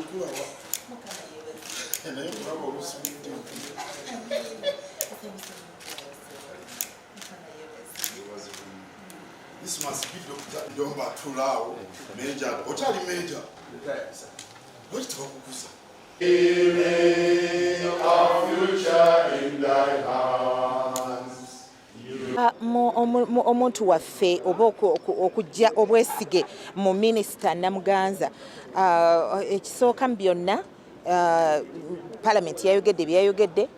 Kulaba naye kulaba olusimidde. This must be Dr. Jomba Tulao, Major. Okyali Major? Lwaki tebakukuza? Omuntu waffe oba okujja obwesige mu minisita Namuganza, ekisooka mu byonna, palamenti yayogedde byeyayogedde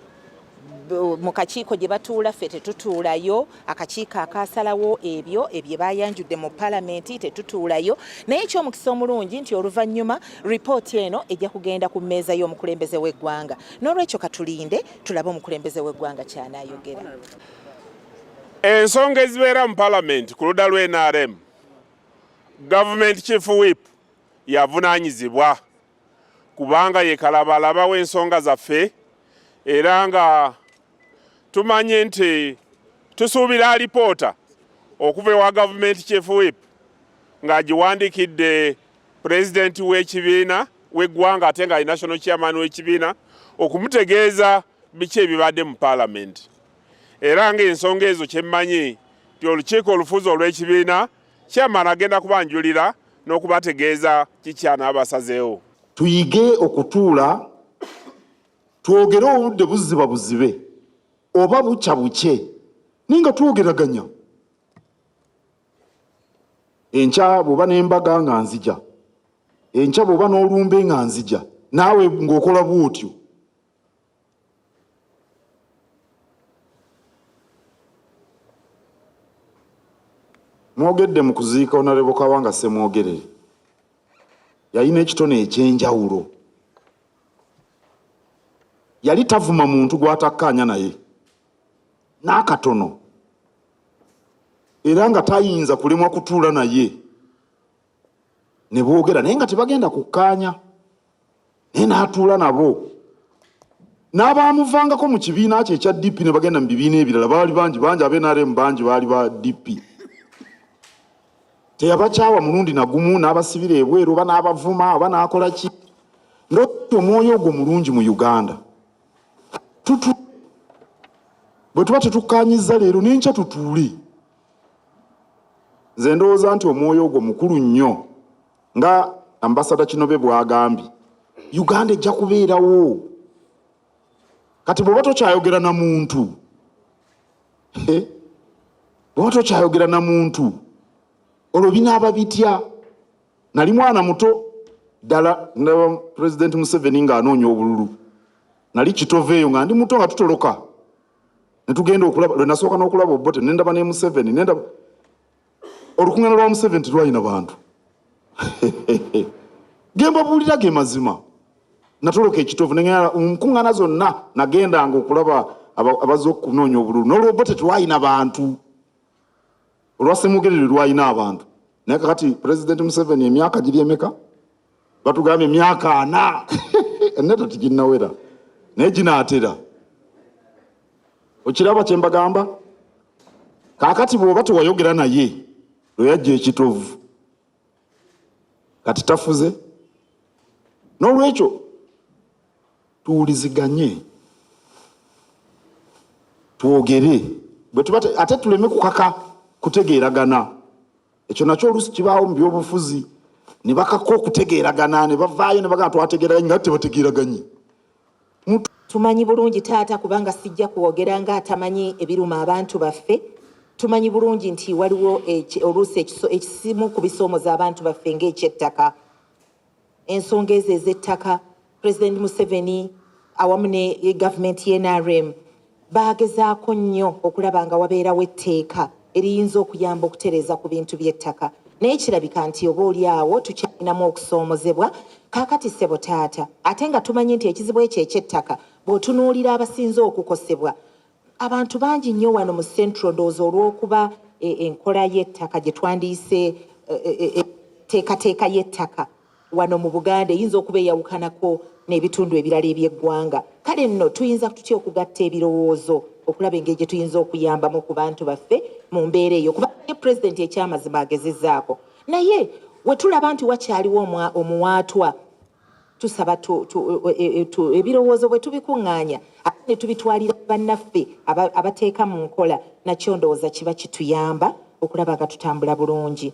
mu kakiiko gye batuula, ffe tetutuulayo. Akakiiko akaasalawo ebyo ebye bayanjudde mu palamenti tetutuulayo, naye ekyomukisa omulungi nti oluvannyuma ripooti eno ejja kugenda ku mmeeza y'omukulembeze w'eggwanga. N'olwekyo katulinde tulabe omukulembeze w'eggwanga ky'anaayogera. Ensonga ezibeera mu palamenti ku ludda lw'NRM, gavumenti chief whip yavunaanyizibwa, kubanga ye kalabalaba w'ensonga zaffe, era nga tumanye nti tusuubira alipoota okuva ewa gavumenti chief whip ng'agiwandiikidde pulezidenti w'ekibiina w'eggwanga, ate nga ali national chairman w'ekibiina, okumutegeeza biki ebibadde mu palamenti. Era ng'ensonga ezo kyemmanyi nti olukiiko olufuzi olw'ekibiina, chairman agenda kubanjulira n'okubategeeza kiki anaabasazeewo. Tuyige okutuula twogere, obudde buziba buzibe oba bukya bukye, naye nga twogeraganya. Enkya bw'oba n'embaga nga nzija, enkya bw'oba n'olumbe nga nzija, naawe ng'okola bw'otyo. Mwogedde mu kuziika Honorable Kawanga Ssemwogerere, yalina ekitone ekyenjawulo. Yali tavuma muntu gw'atakkaanya naye n'akatono, era nga tayinza kulemwa kutuula naye ne boogera, naye nga tebagenda kukkaanya, naye n'atuula nabo. N'abaamuvangako mu kibiina kye ekya DP ne bagenda mu bibiina ebirala baali bangi bangi, ab'NRM bangi baali ba DP. Teyabakyawa mulundi nagumu n'abasibira ebweru oba n'abavuma oba n'akola ki. Ndowooza omwoyo ogwo mulungi mu Uganda. Tutu bwe tuba tetukkaanyizza leero, n'enkya tutuule. Nze ndowooza nti omwoyo ogwo mukulu nnyo, nga ambasada Kinobe bw'agambye, Uganda ejja kubeerawo. Kati bw'oba tokyayogera na muntu, bw'oba tokyayogera na muntu, olwo binaaba bitya? Nali mwana muto ddala ndaba Pulezidenti Museveni ng'anoonya obululu. Nali Kitove eyo nga ndi muto, nga tutoloka ne tugenda okulaba. Lwe nasooka n'okulaba Obote, ne ndaba ne Museveni, ne ndaba olukuŋŋaana lwa Museveni, terwalina bantu. Ge mbabuulira ge mazima. Natoloka Ekitovu ne ngenda mu nkuŋŋaana zonna, nagendanga okulaba abazze okunoonya obululu. N'olw'Obote telwalina bantu, olwa Ssemwogerere lwalina abantu. Naye kakati Pulezidenti Museveni emyaka giri emeka? Batugambye emyaka 40, eneta tiginnawera, naye ginaatera. Okiraba kye mbagamba? Kaakati bw'oba tewayogera naye lwe yajja Ekitovu, kati tafuze. N'olwekyo tuwuliziganye, twogere, bwe tuba ate tuleme kukaka kutegeeragana. Ekyo nakyo oluusi kibaawo mu byobufuzi, ne bakaka okutegeeragana, ne bavaayo ne bagamba twategeeraganye, nga tebategeeraganye. Tumanyi bulungi taata, kubanga sijja kwogera nga atamanyi ebiruma abantu baffe. Tumanyi bulungi nti waliwo oluusi ekisimu ku bisoomoza abantu baffe ng'ekyettaka. Ensonga ezo ez'ettaka, President Museveni awamu ne gavumenti y'NRM bagezaako nnyo okulaba nga wabeerawo etteeka eriyinza okuyamba okutereeza ku bintu by'ettaka, naye kirabika nti oba oli awo tukyalinamu okusoomozebwa. Kaakati ssebo taata, ate nga tumanyi nti ekizibu ekyo eky'ettaka, bw'otunuulira abasinze okukosebwa abantu bangi nnyo wano mu Central, ndowooza olw'okuba enkola y'ettaka gye twandiyise teekateeka y'ettaka wano mu Buganda eyinza okuba eyawukanako n'ebitundu ebirala eby'eggwanga. Kale nno tuyinza tutya okugatta ebirowoozo okulaba engeri gye tuyinza okuyambamu ku bantu baffe mu mbeera eyo? Kuba ye pulezidenti ekyamazima agezezzaako, naye we tulaba nti wakyaliwo omuwaatwa. Tusaba ebirowoozo bwe tubikuŋŋaanya ate ne tubitwalira bannaffe abateeka mu nkola, nakyo ndowooza kiba kituyamba okulaba nga tutambula bulungi.